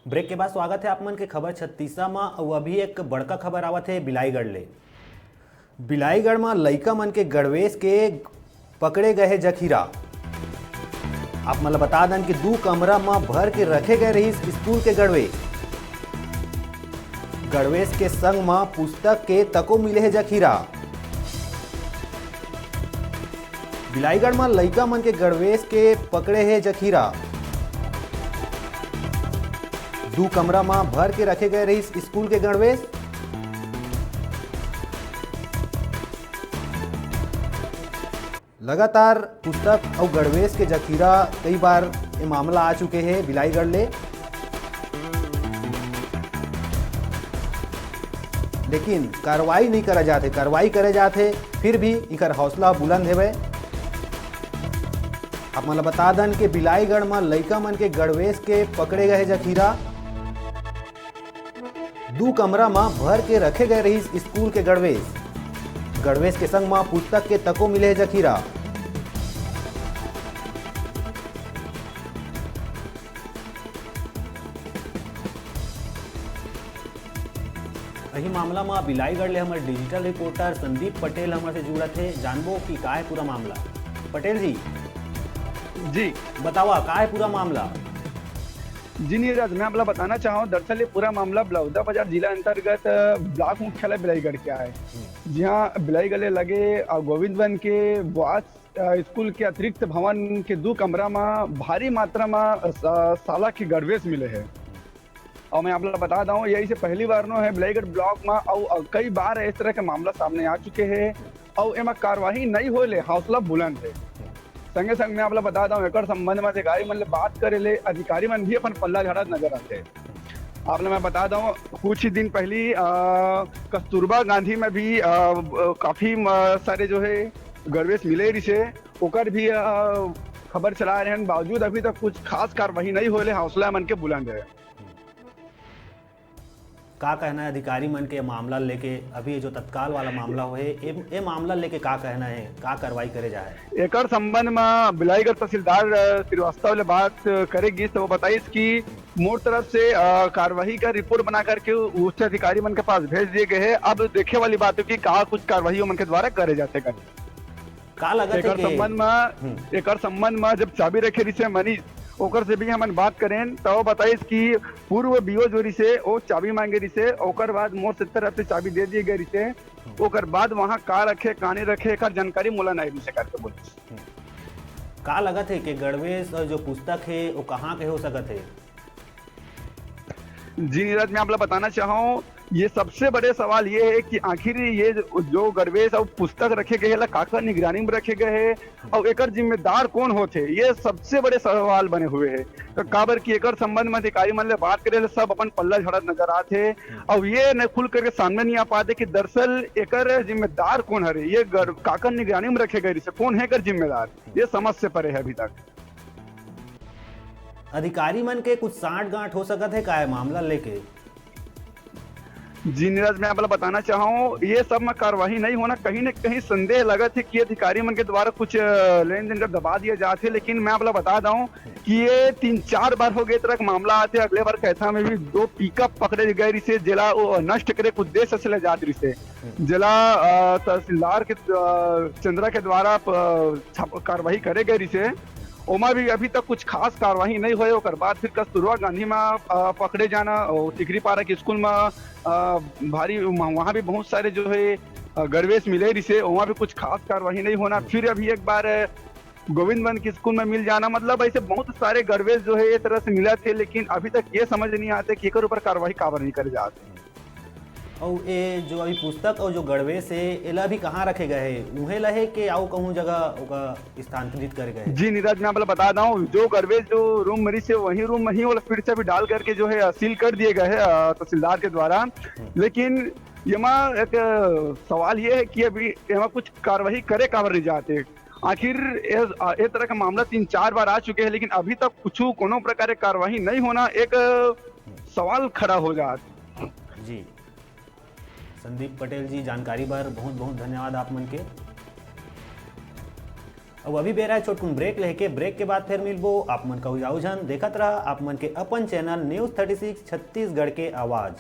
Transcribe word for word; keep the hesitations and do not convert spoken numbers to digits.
Break के बाद स्वागत है आप मन के खबर छत्तीसा म। अउ अभी एक बड़का खबर आवत है बिलाईगढ़ ले। बिलाईगढ़ म लइका मन के गड़वेस के पकड़े गए हे जखीरा। आप मन ल बता दन कि दू कमरा म भर के रखे गए रहिस स्कूल के गड़वेस। गड़वेस के संग म पुस्तक के तको मिले हे जखीरा। बिलाईगढ़ म लइका मन के गड़वेस के पकड़े हे जखीरा। दू कमरा म भर के रखे गए रहिस स्कूल के गड़वेस। लगातार पुस्तक अउ गड़वेस के जखीरा कई बार ये मामला आ चुके हे बिलाईगढ़ ले, लेकिन कार्रवाई नहीं करा जात हे। कार्रवाई करे जात हे, फिर भी इकर हौसला बुलंद हेवय। आप मन ल बता दन के बिलाईगढ़ म लइका मन के गड़वेस के पकड़े गए जखीरा। दू कमरा म भर के रखे गए रहिस स्कूल के गड़वेस। गड़वेस के संग म पुस्तक के तको मिले जखीरा। यही मामला म बिलाईगढ़ ले हमर डिजिटल रिपोर्टर संदीप पटेल हमर से जुड़त हे। जानबो कि का है पूरा मामला। पटेल जी, जी। बतावा, का है पूरा मामला? जी नीरज, मैं आप ला बताना चाहूँ, दरअसल ये पूरा मामला बलौदा बाजार जिला अंतर्गत, अ, ब्लॉक मुख्यालय बिलाईगढ़ के आय, जहाँ बिलाईगढ़ ले लगे, अ, गोविंद वन के बॉयज, अ, स्कूल के अतिरिक्त भवन के दू कमरा म भारी मात्रा म, अ, सा-, साला के गड़वेस मिले हे। अउ मैं आप ला बता दऊँ, यही से पहली बार नो है बिलाईगढ़ ब्लॉक म, अउ, अ, कई बार इस तरह के मामला सामने आ चुके हे, अउ एमा कार्रवाई नहीं होए ले हौसला बुलंद हे। संगे संग मैं आप ला बता दऊँ, एकर संबंध म अधिकारी मन ले बात करे ले अधिकारी मन भी अपन पल्ला झाड़त नजर आथे। आप ला मैं बता दऊँ, कुछ ही दिन पहली, अ, कस्तूरबा गांधी में भी, अ, काफी म-, सारे जो है गड़वेस मिले रिसे, ओकर भी, अ, खबर चला रहे हैं, बावजूद अभी तक कुछ खास कार्रवाई नहीं होए ले हौसला मन के बुलंद है। का कहना है अधिकारी मन के मामला लेके? अभी ये जो तत्काल वाला मामला होए, ए, ए मामला लेके का कहना है, का कार्रवाई करे जाए? एकर संबंध म बिलाईगढ़ तहसीलदार, अ, श्रीवास्तव ले बात, अ, करे गिस, तो वो बताइस कि मोर तरफ से, अ, कार्रवाई का रिपोर्ट बना करके उच्च अधिकारी मन के पास भेज दिए गए हैं। अब देखे वाली बात है कि का कुछ कार्रवाई मन के द्वारा करे जाते का। का लगत है एकर कि संबंध म, हम्म। एकर संबंध म जब चाबी रखे रिसे मनीष, ओकर से भी हमन बात करेन, त वो बताइस कि पूर्व बीओ जो रिसे, वो चाबी मांगे रिसे, ओकर बाद मोर से तरफ से चाबी दे दिए गए रिसे, ओकर बाद वहाँ का रखे, का नहीं रखे, एकर जानकारी मोला नहीं रिसे करके बोलिस। हम्म। का लगत है कि गड़वेस और जो पुस्तक है, वो कहाँ के हो सकत है? जी नीरज, मैं आप ला बताना चाहूँ, ये सबसे बड़े सवाल ये है कि आखिर ये जो, जो गड़वेस और पुस्तक रखे गए हैं, ला काकर निगरानी में रखे गए हैं और एकर जिम्मेदार कौन होथे, ये सबसे बड़े सवाल बने हुए हैं। तो काबर कि एकर संबंध में अधिकारी मन ले बात करे, सब अपन पल्ला झड़त नजर आथे और ये न खुल करके सामने नहीं आ पाते कि दरअसल एकर जिम्मेदार कौन हरे, ये गड़-, काकर निगरानी में रखे गए रिसे, कौन है एकर जिम्मेदार, ये समझ से परे है अभी तक। अधिकारी मन के कुछ सांठ गांठ हो सकत है का ये मामला लेके? जी नीरज, मैं आप ला बताना चाहूँ, ये सब में कार्रवाई नहीं होना, कहीं न कहीं संदेह लगत है कि अधिकारी मन के द्वारा कुछ, अ, लेन देन का दबा दिया जात है, लेकिन मैं आप ला बता दूँ कि ये तीन चार बार हो गए तरह के मामला आते। अगले बार कैथा में भी दो पिकअप पकड़े गए रिसे, जेला वो नष्ट करे के उद्देश्य से ले जात रिसे, जेला, अ, तहसीलदार के, अ, चंद्रा के द्वारा, अ, छाप-, कार्रवाई करे गए रिसे। ओमा भी अभी तक कुछ खास कार्रवाई नहीं होए। ओकर बाद फिर कस्तूरबा गांधी में, अ, पकड़े जाना और टिकरी पारा के स्कूल में, अ, भारी, वहाँ भी बहुत सारे जो है, अ, गड़वेस मिले रिसे, वहाँ भी कुछ खास कार्रवाई नहीं होना। फिर अभी एक बार, अ, गोविंद वन के स्कूल में मिल जाना, मतलब ऐसे बहुत सारे गड़वेस जो है ये तरह से मिला थे, लेकिन अभी तक ये समझ नहीं आते कि एकर ऊपर कार्रवाई काबर नहीं करे जाते। अउ ए जो अभी पुस्तक अउ जो गड़वेस हे, एला अभी कहाँ रखे गए हे? उहे ला हे के अउ कहूँ जगह ओका स्थानांतरित करे गए हे? जी नीरज, मैं आप ला बता दूँ, जो गड़वेस जो रूम में रिसे, वही रूम में ही ओला फिर से अभी डाल करके जो है, अ, सील कर दिए गए हैं, अ, तहसीलदार के द्वारा। लेकिन एमा एक, अ, सवाल ये है कि अभी एमा कुछ कार्रवाई करे काबर नहीं जाते? आखिर ए, अ, ए तरह का मामला तीन चार बार आ चुके हैं, लेकिन अभी तक कुछ कोनो प्रकार के कार्रवाई नहीं होना एक, अ, सवाल खड़ा हो जात। जी, संदीप पटेल जी, जानकारी बर बहुत बहुत धन्यवाद आप मन के। अब अभी बेरा है छोटकुन ब्रेक लेके। ब्रेक के बाद फिर मिलबो। आप मन कहू जाऊ झन, देखत रहा आप मन के अपन channel news thirty six Chhattisgarh के आवाज़।